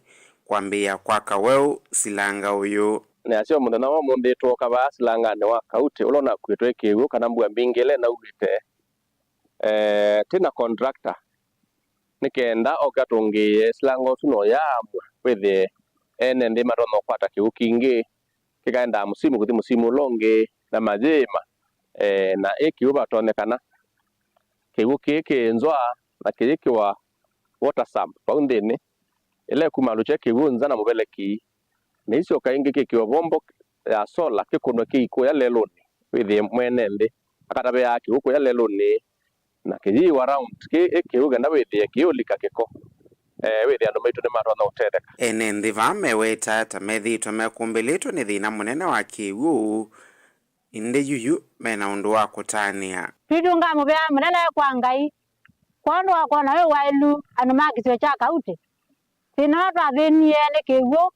kwambĩĩa kwaka weũ silanga ũyũ. Nĩasya mũthenya wa ũmũnthĩ twooka vaa silanganĩ wa kauti ũla ũnakuĩtwe kĩw'ũ kana mbua mbingĩ ĩla ĩnaulĩte, eh, twĩ na contractor nĩ kenda oke atũngĩĩe silanga ũsu na ũyaamw'a wĩthĩe ene nthĩ matonya ũkwata kĩw'ũ kingĩ kĩkaendaa mũsimu kũthi mũsimu ũla ũngĩ na mayĩĩma, eh, na ĩ kĩw'ũ vatonyekana kĩw'ũ kĩĩ kĩ nzwa na kĩyĩkĩwa water sump vau nthĩnĩ, ĩla ĩkumalũkya kĩw'ũ nza na mũveleki, na isyoka ĩngĩ kĩkĩwe vombo ya sola kĩkũnwe kĩikũya lelũnĩ wĩthĩe mwene nthĩ akatavĩaa kĩw'ũ kũya lelũnĩ na kĩyĩĩwa round kĩ ĩ kĩw'ũ kenda wĩthĩe kĩyũlika kĩko, eh, wĩthĩe andũ maitũ nĩmatonya ũtetheka. Ene nthĩ vaa meweta ta methĩĩtwe mekũmbĩlĩtwe nĩ thĩna mũnene wa kĩw'ũ, ĩndĩ yuyu mena ũndũ wa kũtanĩa. Twitũngaa mũvea mũnene kwa Ngai kwondũ wa kwona wĩ waĩlu andũ ma kĩsio kya kauti. Thĩna ũla twathĩnie nĩ kĩw'ũ.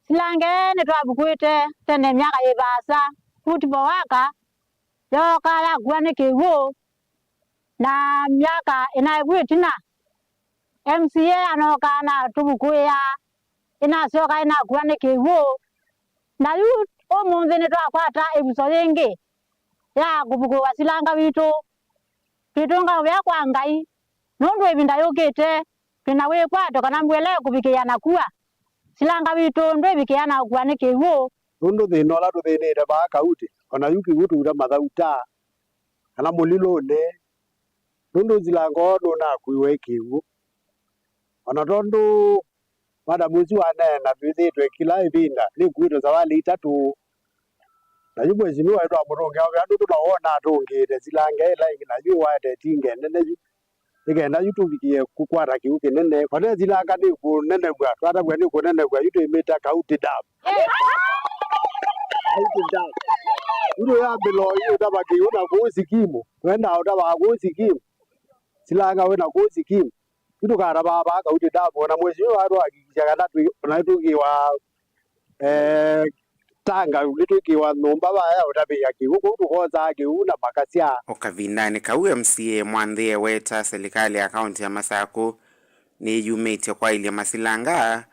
Silanga ĩĩ nĩtwavukuĩte tene myaka yĩ vaasa, football waka yooka yakua nĩ kĩw'ũ, na myaka ĩna ĩvu ĩtina, M C A anooka na tũvukuĩa, ĩnasyoka ĩnakua nĩ kĩw'ũ. Na yu ũmũnthĩ nĩtwakwata ĩvuso yĩngĩ ya kũvukuĩwa silanga witũ. Twĩtũnga ũvea kwa Ngai, nũndũ ĩvinda yũkĩte, twĩ na wĩkwato kana mbua ĩla ĩkũvikĩĩa na kua, silanga witũ ndwĩvikĩĩa na ũkua nĩ kĩw'ũ. Nũndũ thĩna ũla tũthĩnĩte vaa kauti, o na yu kĩw'ũ tũuta mathauta, kana mũlilũnĩ, nũndũ silanga ũũ nũnakuiwe kĩw'ũ. O na tondũ Madam ũsu waneena, twĩthĩĩtwe kĩla ĩvinda nĩkuĩtwe savalĩ itatũ. Na yu mwĩsimiwa nĩtwamũtũngĩa ũvea nũndũ no wona atũngĩĩte silanga ĩla ĩngĩ, na yu ĩwaete ĩtinge nene yu, nĩ kenda yu tũvikĩe kũkwata kĩw'ũ kĩnene. Kwa nĩ silanga nĩkũnenew'a, twatavw'a nĩkũnenew'a, yu twĩmĩta Kauti Dam. Kauti Dam. Yu tũyambĩla yu ũtava kĩw'ũ na kũu Sikimu, twendaa ũtavaa kũu Sikimu, silanga wĩ na kũu Sikimu. Yu tũkatavaa vaa Kauti Dam, o na mwĩsimiwa atũhakikisha kana twĩ, o na tũkĩwa, eh, tanga nĩtwĩkĩwa nyũmba vaya ũtavĩĩa kĩw'ũ, kũu tũkosaa kĩw'ũ na makasya. O kavindanĩ kau, M C A Mwanthi eweta silikalĩ ya kaunti ya Masakũ nĩyumĩtye kwaĩlya masilanga,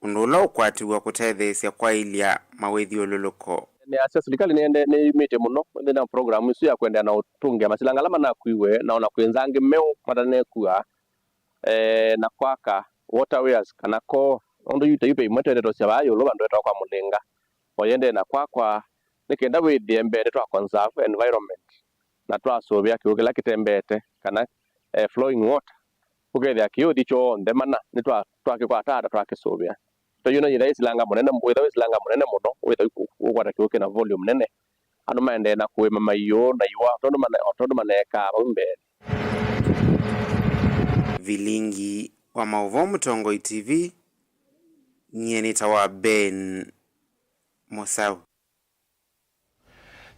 ũndũ ũla ũkwatĩw'a kũtetheesya kwaĩlya mawĩthyũlũlũko. Nĩasya silikalĩ nĩende-, nĩyumĩtye mũno nthĩnĩ wa program ĩsu ya kũendeea na ũtũngĩa masilanga ala manakuiwe na ona kwĩnza angĩ meũ matanekua, eh, na kwaka waterways kana koo, nũndũ yu ta yu ve imwe tũendete ũsya vaa ĩũlũ vandũ vetawa kwa Mũlĩnga. O yĩendee na kwakwa, nĩ kenda wĩthĩe mbee nĩtwa conserve environment na twasũvĩa kĩw'ũ kĩla kĩtembeete kana, eh, flowing water, ũkethĩa kĩũthi kyonthe mana nĩtwa-, twakĩkwata ata twakĩsũvĩa. Tayuna yĩtha ĩsilanga mũnene, wĩtha wĩsilanga mũnene mũno, wĩtha ũkwata kĩw'ũ kĩna volume nene, andũ maendee na kũĩma maiũ na iwa, o tondũ mane-, o tondũ maneekaa vau mbeenĩ. Vilingi wa maũvoo Mũtongoi T V, nyie nĩtawa Ben Mũsau.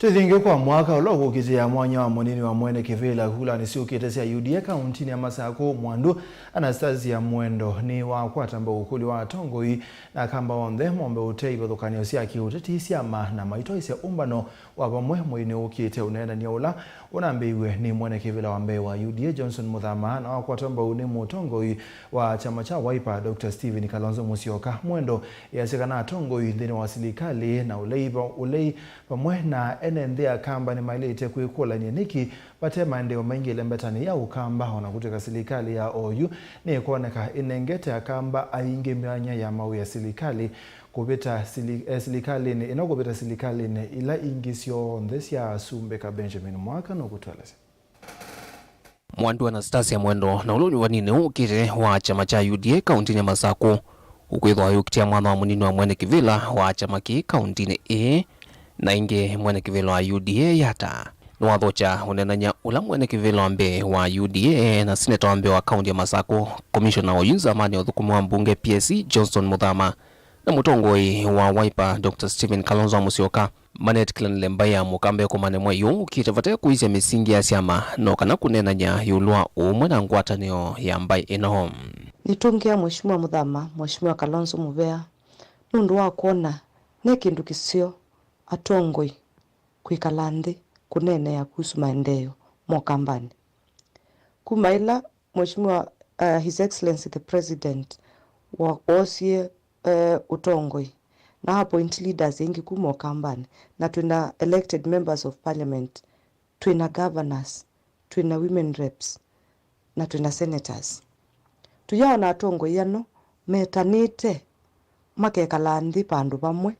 Twĩthingĩ kwa mwaka ũla ũkũkĩte ya mwanya wa mũnini wa mwene kĩvĩla hulanĩ syũkĩte sya U D A kauntinĩ ya Masakũ, Mwandu Anastasia Mwendo nĩwakwata mbau ũkũlyo wa atongoi na akamba onthe mombe ũtei ivathũkany'o sya kĩũteti, syama na maitwaĩsya ũmbano wa vamwe mweinĩ ũkĩte. Ũneenany'a ũla ũnambĩĩiw'e nĩ mwene kĩvĩla wa mbee wa U D A Johnson Mũthama na wakwatwa mbau nĩ mũtongoi wa kyama kya Wiper Doctor Stephen Kalonzo Musyoka. Mwendo easya kana atongoi nthĩnĩ wa silikalĩ na ũlei va-, ũlei vamwe na ene nthĩ akamba nĩmaĩlĩte kwĩkũlany'a nĩkĩ vate maendeeo maingĩ ĩlembetanĩ ya ũkamba, o na kũtw'ĩka silikalĩ ya oyu nĩkwoneka ĩnengete akamba aingĩ myanya ya mawĩa silikalĩ kũvĩta sili-, eh, silikalĩnĩ ĩno kũvĩta silikalĩnĩ ila ingĩ syonthe sya asumbĩka. Benjamin Mwaka nũkũtũelesya. Mwandu Anastasia Mwendo na ũla ũnyuvanĩnĩ ũkĩte wa kyama kya U D A kauntinĩ ya Masakũ ũkwĩthwa ayũkitĩa mwanya wa mũnini wa mwene kĩvĩla wa kyama kĩĩ kauntinĩ ĩĩ, na ĩngĩ mwene kĩvĩla wa U D A Yatta nĩwathokya ũneenany'a ũla mwene kĩvĩla wa mbee wa U D A na seneta wa mbee wa kaunti ya Masakũ, komishona oyu nzamanĩ ya ũthũkũmi wa mbunge P S C Johnson Mũthama, na mũtongoi wa Wiper Doctor Stephen Kalonzo Musyoka manetĩkĩlanĩle mbaĩ ya mũkamba ĩkomane mwei ũũ ũkĩte vate kũisya mĩsingi ya syama no kana kũneenany'a ĩũlũ wa ũũmwe na ngwatanĩo ya mbaĩ ĩno. Nĩtũngĩa Mheshimiwa Mũthama, Mheshimiwa Kalonzo Mũvea, nũndũ wa kwona ne kĩndũ kĩseo atongoi kwĩkala nthĩ kũneenea kuhusu maendeeo ma Ũkambanĩ. Kuma ĩla Mheshimiwa, uh, His Excellency the President wa-, woosie, uh, ũtongoi na appoint leaders aingĩ kuma Ũkambanĩ, na twĩna elected members of parliament, twĩna governors, twĩna women reps, na twĩna senators. Tũyaona atongoi ano metanĩte makekala nthĩ vandũ vamwe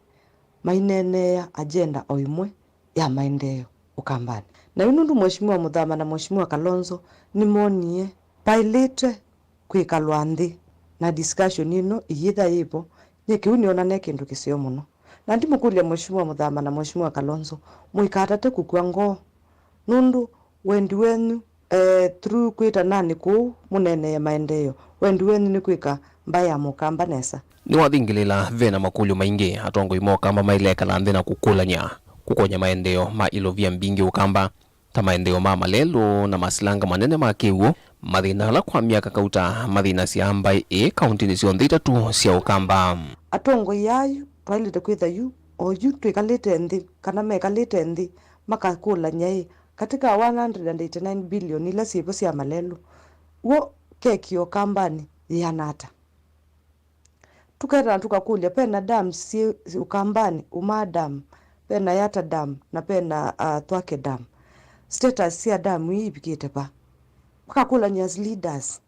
maineeneea agenda o ĩmwe ya maendeeo Ũkambanĩ. Na yu nũndũ Mheshimiwa Mũthama na Mheshimiwa Kalonzo nĩmonie vaĩlĩte kwĩkalwa nthĩ na discussion ĩno ĩyĩtha yĩvo, nyie kĩu nĩona ne kĩndũ kĩseo mũno. Na ndimũkũlya Mheshimiwa Mũthama na Mheshimiwa Kalonzo mũikatate kũkw'a ngoo, nũndũ wendi wenyu, eh, through kwĩtananĩ kũu mũneenee maendeeo, wendi wenyu nĩ kwĩka mbaĩ ya Mũkamba nesa. Nĩwathingĩlĩla ve na makũlyo maingĩ atongoi ma Ũkamba mailekala nthĩ na kũkũlany'a kũkony'a maendeeo ma ilovia mbingĩ Ũkamba, ta maendeeo ma malelũ na masilanga manene ma kĩw'ũ, mathĩna ala kwa myaka kauta mathĩnasya mbaĩ ĩĩ kauntinĩ syonthe itatũ sya Ũkamba. Atongoi ayu twaĩlĩte kwĩtha yu, o yu twĩkalĩte nthĩ, kana mekalĩte nthĩ, makakũlany'a ĩ, katika one hundred and eighty-nine billion ila syĩvo sya malelũ, w'o keki ya Ũkambanĩ yĩana ata? Tũketana tũkakũlya, ve na dams syĩ Ũkambanĩ, Umaa Dam, ve na Yatta Dam, na ve na, uh, Thwake Dam. Status sya dam ii ivikĩte va? Makakũlany'a as leaders.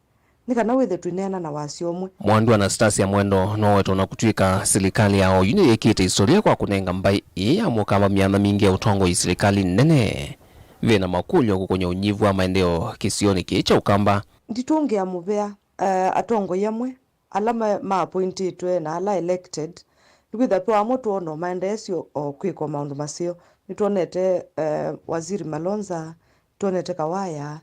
Nĩ kana wĩthwe twĩneena na wasya ũmwe. Mwandu Anastasia Mwendo nowetwa na kũtw'ĩka silikalĩ ya oyu nĩyĩkĩte istoria kwa kũnenga mbaĩ ĩĩ ya Mũkamba myanya mingĩ ya ũtongoi silikalĩ nene. Ve na makũlyo kũkony'a ũnyivu wa maendeeo kĩsionĩ kĩĩ kya Ũkamba. Nditũngĩa mũvea, eh, atongoi amwe ala ma, ma appointĩtwe na ala elected, nĩkwĩthwa ve amwe twoona o maendeesyo o kwĩkwa maũndũ maseo. Nĩtwonete, eh, Waziri Malonza, nĩtwonete Kawaya,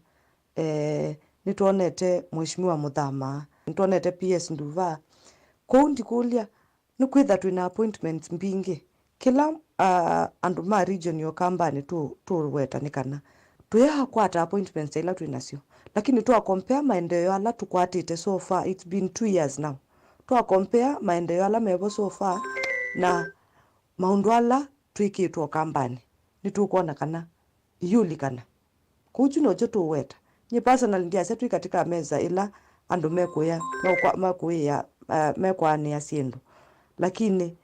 eh, nĩtwonete Mheshimiwa Mũthama, nĩtwonete P S Nduva. Kwoou ndikũlya, nĩkwĩtha twĩna appointments mbingĩ. Kĩla, ah, andũ ma region ya Ũkambanĩ tũ-, tũweta nĩ kana tũyakwata appointments ila twĩ nasyo, lakini twa compare maendeeo ala tũkwatĩte so far, it's been two years now, twa compare maendeeo ala mevo so far na maũndũ ala twĩkĩtwe Ũkambanĩ, nĩtũkwona kana iyũlikana. Kwoou kyu nokyo tũweta. Nyie personally ndyasya twĩ katika mesa ĩla andũ mekũya, mekwa-, mekũĩa, uh, mekwaanĩa syĩndũ. Lakini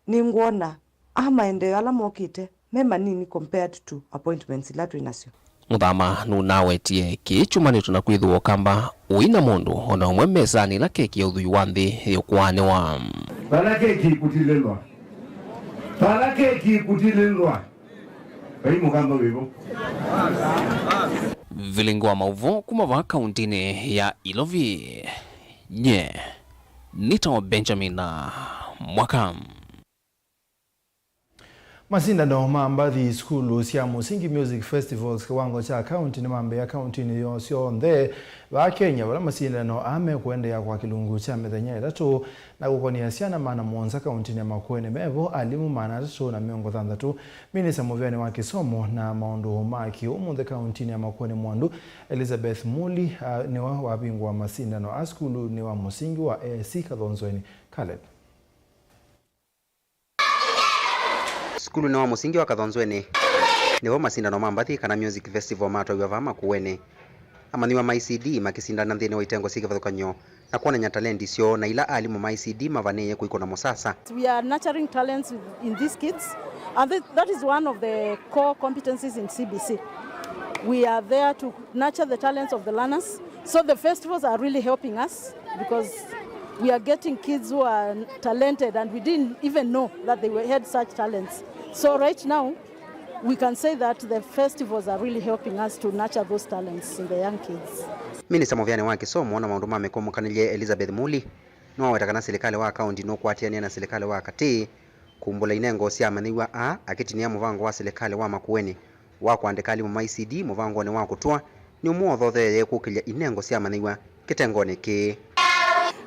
nĩngwona A maendeeo ala mokĩte me manini compared to appointments ila twĩ nasyo. Mũthama nũnawetie kĩĩ kyumanĩtwe na kwĩthĩwa Ũkamba ũi na mũndũ o na ũmwe mesanĩ ĩla keki ya ũthwii wa nthĩ yĩũkũanĩwa. Vala keki ĩkutilĩlwa, vala keki ĩkutilĩlwa, vai Mũkamba wĩvo. Vilingi wa maũvoo kuma vaa kauntinĩ ya Ilovi, nye nĩtawa Benjamin Mwaka. Masindano ma mbathi sukulu sya Musingi Music Festivals kĩwango kya kaunti nĩmambĩĩa kauntinĩ yoo syonthe vaa Kenya, vala masindano aa mekũendeea kwa kĩlungu kya mĩthenya ĩtatũ, na kũkony'a syana maana mũonza kauntinĩ ya Makueni mevo alimũ maana atatũ na mĩongo thanthatũ. Minista mũvĩanĩ wa kĩsomo na maũndũ ma kĩ-ũmũnthĩ kauntinĩ ya Makueni Mwandu, Elizabeth Muli, a, nĩwe wavingũa masindano a sukulunĩ wa mũsingi wa A I C Kathonzweni. Caleb. Sukulunĩ wa mũsingi wa Kathonzweni nĩvo masindano ma mbathi kana music festival matwaĩwa vaa Makueni. Amanyĩw'a ma E C D makĩsindana nthĩnĩ wa itengo syĩ kĩvathũkany'o na kwonany'a talendi syoo na ila alimũ ma E C D mavanĩĩe kũikũna mũsasa. We are nurturing talents in these kids and that is one of the core competencies in C B C. We are there to nurture the talents of the learners. So the festivals are really helping us because we are getting kids who are talented and we didn't even know that they were, had such talents. So right now, we can say that the festivals are really helping us to nurture those talents in the young kids. Minista mũvĩanĩ wa kĩsomo na maũndũ ma mĩkũmũkanĩlye Elizabeth Muli nĩwaweta kana silikalĩ wa kaunti nũkwatĩanĩa na silikalĩ wa katĩ kumbũla inengo sya amanyĩw'a aa, akĩtinĩa mũvango wa silikalĩ wa Makueni wa kũandĩka alimũ ma E C D mũvangonĩ wa kũtw'a nĩ ũmwe wa ũthotheeye kũkĩlya inengo sya amanyĩw'a kĩtengonĩ kĩĩ.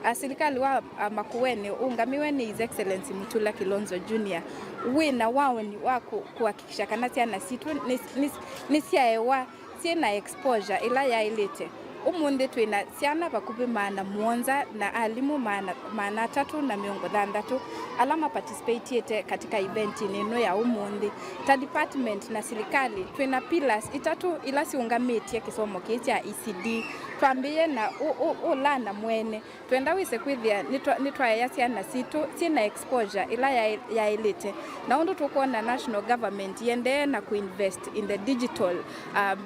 A, silikalĩ wa, a, Makueni ũũngamiwe nĩ His Excellency Mutula Kilonzo Junior wĩ na waoni wa kũ-, kũhakikisha kana syana sitũ nĩ, nĩ, nĩsyaewa syĩ na exposure ĩla yaĩlĩte. Ũmũnthĩ twĩ na syana vakuvĩ maana mũonza na alimũ maana, maana atatũ na mĩongo thanthatũ ala ma participatĩte katika event-inĩ ĩno ya ũmũnthĩ. Ta department na silikalĩ, twĩ na pillars itatũ ila siũngamĩtye kĩsomo kĩĩ kya E C D. Twambĩĩe na ũ, ũ, ũlana mwene. Twenda wĩse kwĩthĩa nĩtwa-, nĩtwaea syana sitũ syĩ na exposure ĩla yaĩ-, yaĩlĩte, na ũndũ tũkwona national government ĩendee na kũinvest in the digital, um,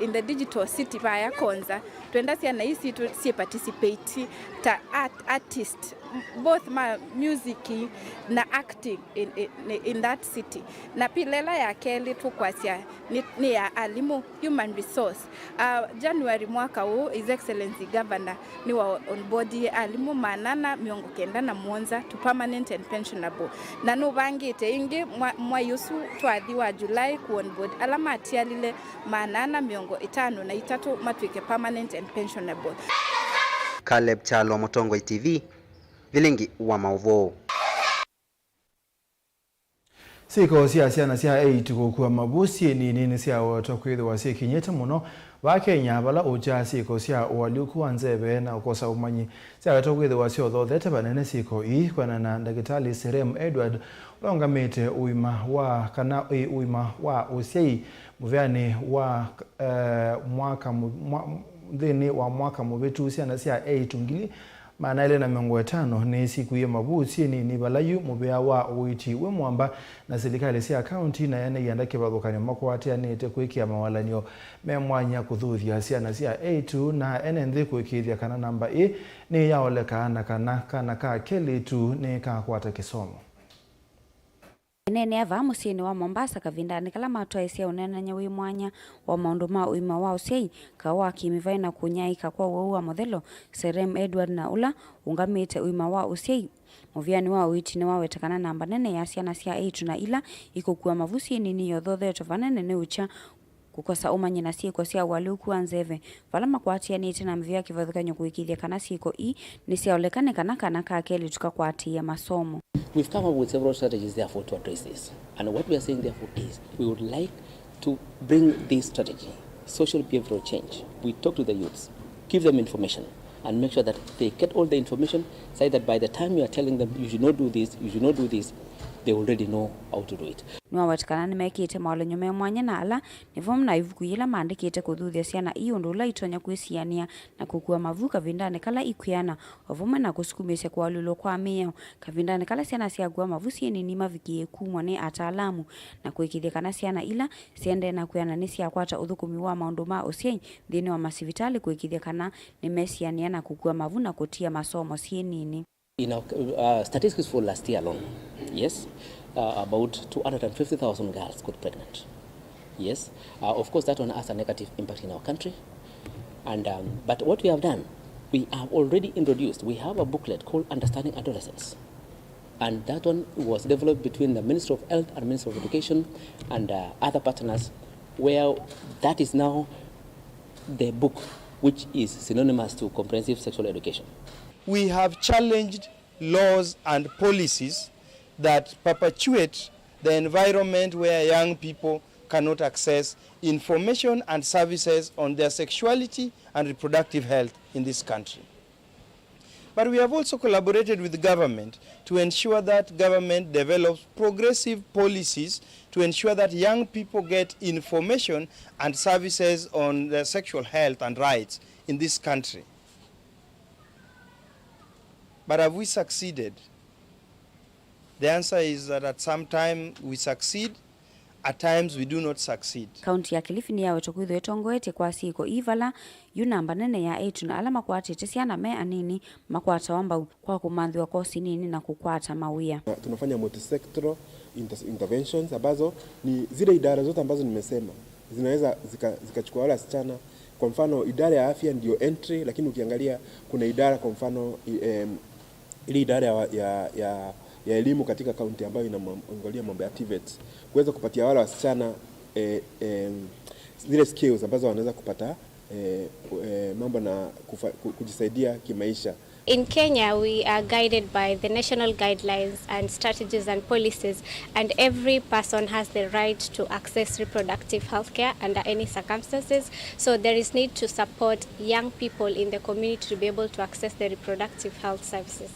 in the digital city vaya Konza, twenda syana ii sitũ syĩ participate ta art, artist, both ma music na acting in, in, in that city. Na pillar ĩla ya kelĩ tũkwasya nĩ, nĩ ya alimũ, human resource. Uh, January mwaka ũũ, His Excellency Governor nĩwa onboardie alimũ maana ana mĩongo kenda na mũonza to permanent and pensionable. Na nũvangĩte ĩngĩ mwa-, mwai ũsu twathi wa July kũ onboard ala matialile maana ana mĩongo ĩtano na itatũ matw'ĩke permanent and pensionable. Caleb Kyalo, Mũtongoi T V, Vilingi wa Maũvoo. Syĩko sya syana sya eight kũkua mavu syĩ nini nĩsyawetwa kwĩthĩwa syĩkinyĩte mũno vaa Kenya, vala ũkya syĩko sya ũalyũku wa nzeve na ũkosa ũmanyi syawetwa kwĩthĩwa syothothete vanene syĩko ii. Kwĩanana na Ndakĩtalĩ Serem Edward, ũla ũngamĩte ũima wa, kana ĩ ũima wa ũsyai mũvĩanĩ wa, eh, mwaka mũ-, mwa-, nthĩnĩ wa mwaka mũvĩtu, syana sya eight ngili maana elĩ na mĩongo ĩtano nĩsikwie mavu syĩ nini, vala yu mũvĩa wa ũiiti wĩ mũamba, na silikalĩ sya kaunti na ene ianda kĩvathũkany'o makwatĩanĩte kwĩkĩa mawalany'o me mwanya kũthuthya syana sya eight na ene nthĩ kũĩkĩĩthya kana namba ĩ nĩyaoleka na kana kana ka kelĩtu nĩkakwata kĩsomo. Ĩneenea vaa mũsyĩnĩ wa Mombasa kavindanĩ kala matwaĩsya ũneenany'a wĩ mwanya wa maũndũ ma ũima wa ũsyai, kaũ wa kĩmĩvaĩ na kũnyaĩĩka kwa ũwau wa mũthelo, Serem Edward, na ũla ũngamĩte ũima wa ũsyai mũvĩanĩ wa ũiiti nĩwaweta kana namba nene ya syana sya eight na ila ikũkua mavu syĩ nini yothothetwe vanene nĩ ũkya, kũkosa ũmanyi na syĩko sya ũalyũku wa nzeve, vala makwatĩanĩte na mĩvĩa kĩvathũkany'o kũĩkĩĩthya kana syĩko ii nĩsyaoleka nĩ kana kana ka kelĩtu kakwatĩĩe masomo. We've come up with several strategies, therefore, to address this. And what we are saying, therefore, is we would like to bring this strategy, social behavioral change. We talk to the youths, give them information, and make sure that they get all the information Say that by the time you are telling them, "You should not do this, you should not do this," they already know how to do it. Nĩwaweta kana nĩmekĩte maũlany'o me mwanya na ala nĩ vamwe na ivuku yĩla maandĩkĩte kũthuthya syana ii ũndũ ũla itonya kwĩsianĩa na kũkua mavu kavindanĩ kala ikwĩana, o vamwe na kũsukumĩĩsya kũalyũlwa kwa mĩao kavindanĩ kala syana syakua mavu syĩ nini mavikĩĩe kumw'a nĩ ataalamu, na kũĩkĩĩthya kana syana ila siendee na kwĩana nĩsyakwata ũthũkũmi wa maũndũ ma ũsyai nthĩnĩ wa masivitalĩ kũĩkĩĩthya kana nĩmesianĩa na kũkua mavu na kũtia masomo syĩ nini. In our uh, statistics for last year alone, yes, uh, about two hundred fifty thousand girls got pregnant. Yes, uh, of course, that one has a negative impact in our country. And um, but what we have done, we have already introduced, we have a booklet called Understanding Adolescence. And that one was developed between the Ministry of Health and Ministry of Education and uh, other partners, where that is now the book which is synonymous to comprehensive sexual education. We have challenged laws and policies that perpetuate the environment where young people cannot access information and services on their sexuality and reproductive health in this country. But we have also collaborated with government to ensure that government develops progressive policies to ensure that young people get information and services on their sexual health and rights in this country. But have we succeeded? The answer is that at some time we succeed, at times we do not succeed. Kaunti ya Kilifi nĩyawetwa kwĩthĩwa ĩtongoetye kwa syĩko ii vala yu namba nene ya eĩtu na ala makwatĩte syana me anini makwatawa mbau kwa kũmanthĩwa kosi nini na kũkwata mawĩa. Na tunafanya multisectoral inter- interventions ambazo ni zile idara zote ambazo nimesema zinaweza zika- zikachukua wale wasichana. Kwa mfano, idara ya afya ndio entry, lakini ukiangalia kuna idara, kwa mfano, i- em, ile idara ya, ya, ya, ya elimu katika kaunti ambayo inaangalia mambo ya TVETs, kuweza kupatia wale wasichana eh, em, zile skills ambazo wanaweza kupata eh, eh, mambo na kufa- ku- kujisaidia kimaisha. In Kenya, we are guided by the national guidelines and strategies and policies, and every person has the right to access reproductive health care under any circumstances. So there is need to support young people in the community to be able to access the reproductive health services.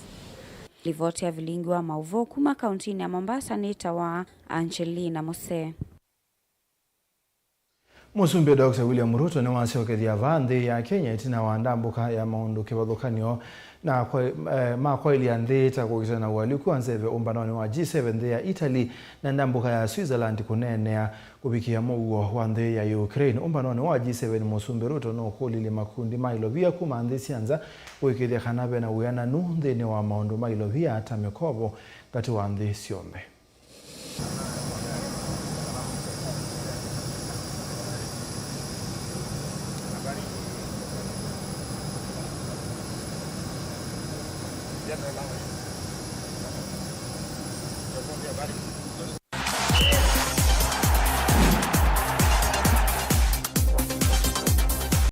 Livoti ya Vilingi wa Mauvoo kuma kauntinĩ ya Mombasa nĩ ta wa Angelina Musee. Mũsumbĩ Doctor William Ruto nĩwasyokethya vaa nthĩ ya Kenya ĩtina wa ndambũka ya maũndũ kĩvathũkany'o na kwa- eh, ma kwaĩlya nthĩ ta kũkitana na ũalyũku wa nzeve ũmbanonĩ wa G seven nthĩ ya Italy na ndambũka ya Switzerland kũneenea kũvikĩa mũuo wa nthĩ ya Ukraine. Ũmbanonĩ wa G seven, Mũsumbĩ Ruto nũkũlilye makundi ma ilovia kuma nthĩ sya nza kũĩkĩĩthya kana ve na wĩananu nthĩnĩ wa maũndũ ma ilovia ta mĩkovo katĩ wa nthĩ syonthe.